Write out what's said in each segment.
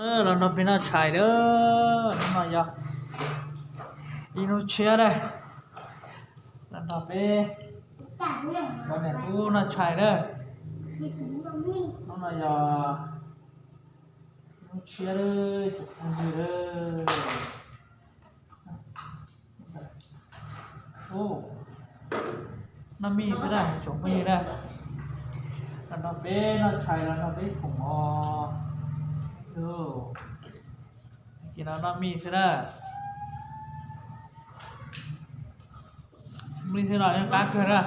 Los nrog peb noj tshais na. Hnub no yog ib hnub tshiab na, los nrog peb cov niam tub noj tshais na. Hnub no yog hnub tshiab, tsoom phooj ywg. Noj mij xwb na tsoom phooj ywg na. Los nrog peb noj tshais, los nrog peb khoom os. Ces no noj mij xwb na. Mij xwb los yeej qab kawg na.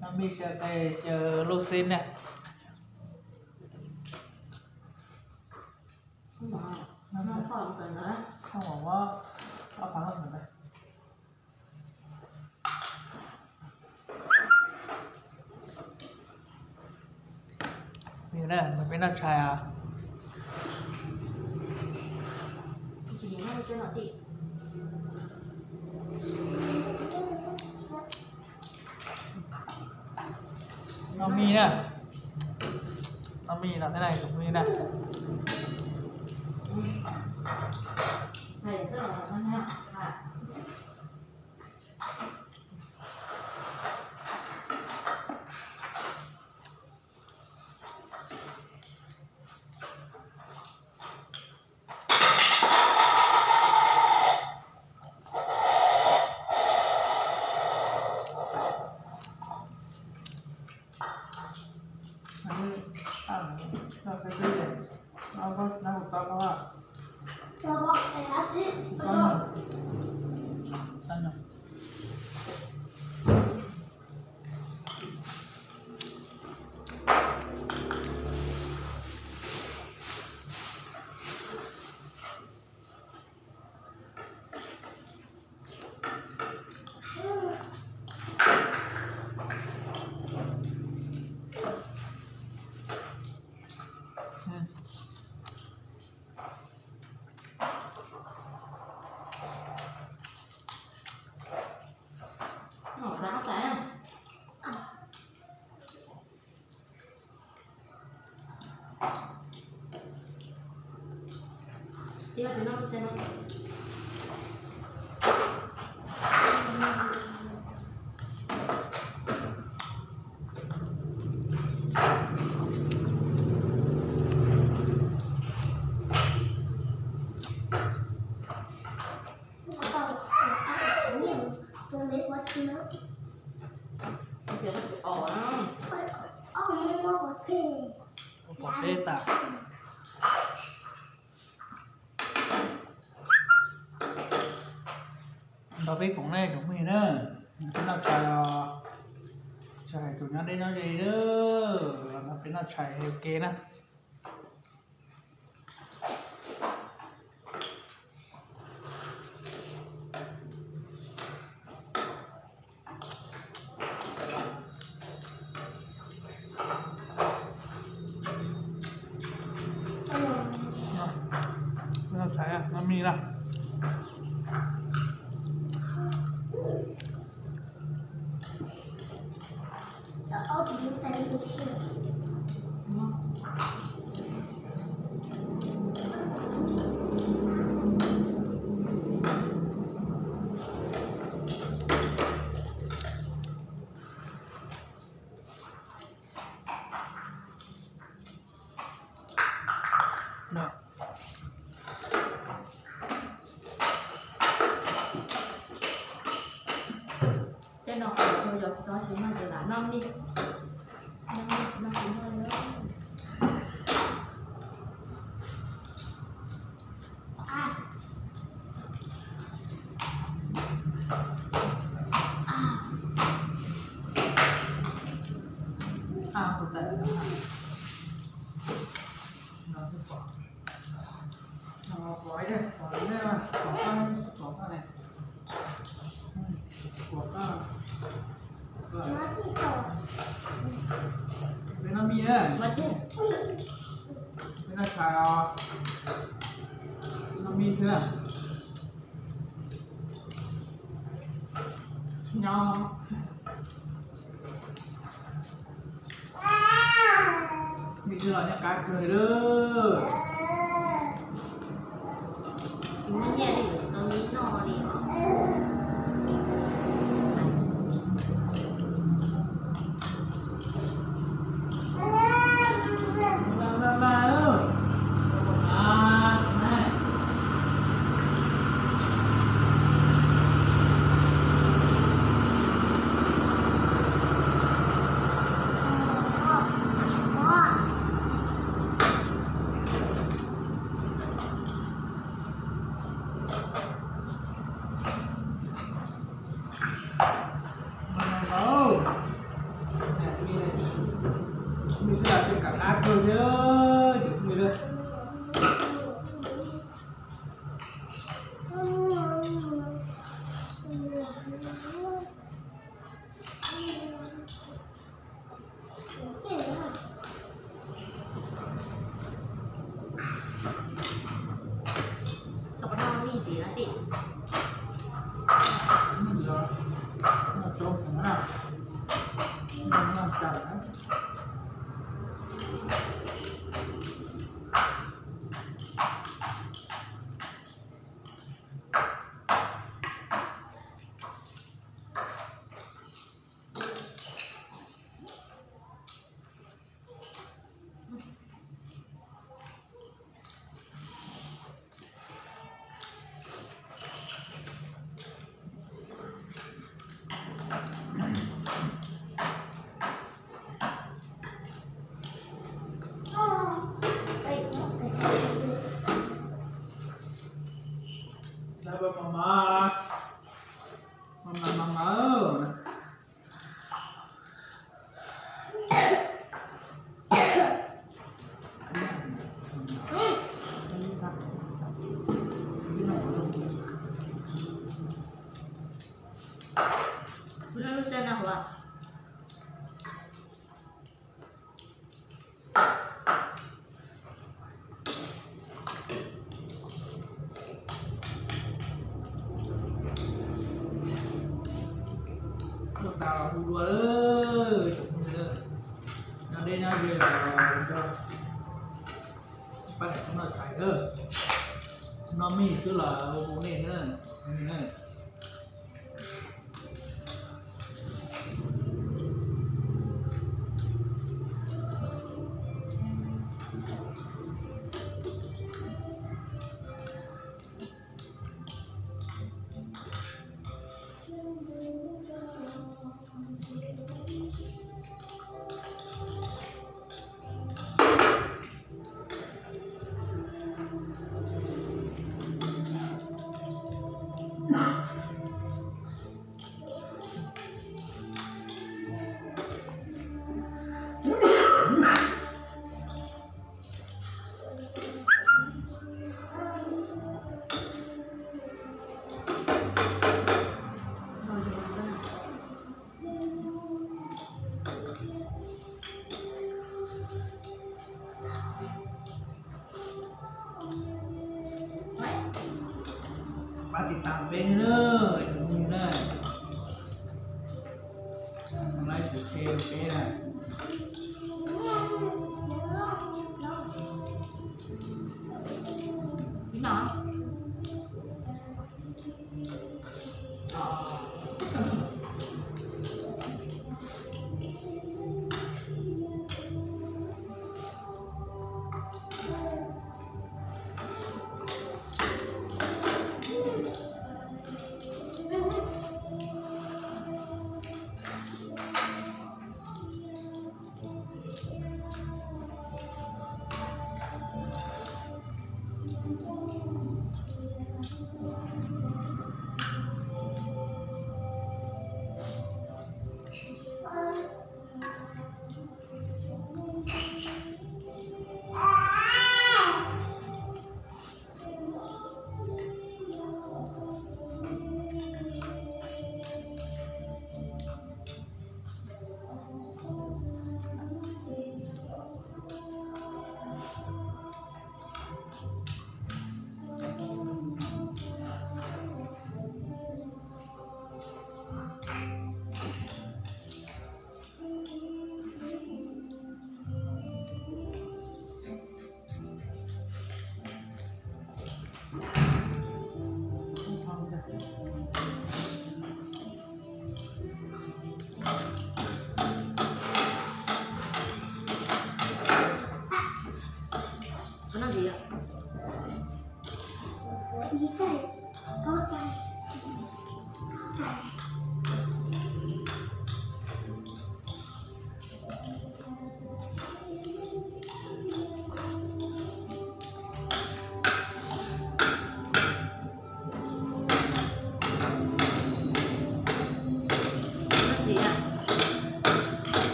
Noj mij xyaw qe, xyaw luj xib na. Peb noj tshais os. Noj mij na. Noj mij no thiab na tsoom phooj ywg na. Peb tas nrog peb khoom na tsoom phooj ywg na. Peb noj tshais os, tsis hais tus nyob deb nyob ze, los nrog peb noj tshais ua ke na. Noj tshais, noj mij na. Tej no qhov yog tsis noj ces lam noj mij. Peb noj mij, peb noj tshais os, noj mij xwb. Twb los nyob qab kawg li lawm. Muaj nyiaj li yuav tau noj li os. Tuaj tas los hu dua lawm tsoom phooj ywg. Nyob deb nyob ze los pab niam tub noj tshais lawm. Noj mij xwb los hu nej na. Pab tiv tam peb na, tus mus na, laib tus tshe rau peb na.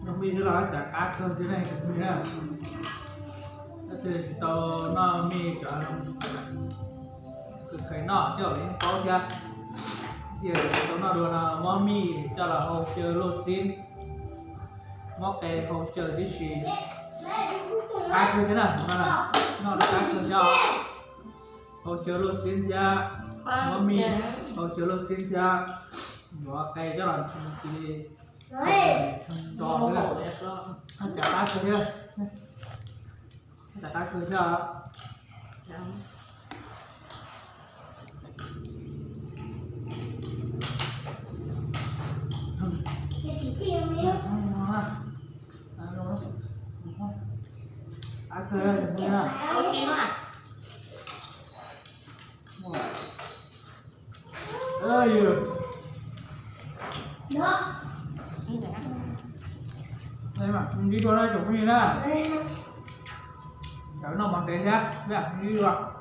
Noj mij thiab los cas qab kawg thiab ne, cov phooj ywg na. Leej twg tsis tau noj mij cov kws kheev noj coj los yeej paub thiab. Yog tsis tau noj dua no muab mij coj los hau caw luaj xib, muab qe hau caw tib si. Qab kawg thiab na, noj qab kawg thiab. Hau caw luaj xib thiab, muab mij hau caw luaj xib thiab, yuav qe coj los cia li ro thiab. Cas qab kawg thiab, cas qab kawg thiab. Ib dua na tsoom phooj ywg na, cov noj mov ntev thiab, ib dua.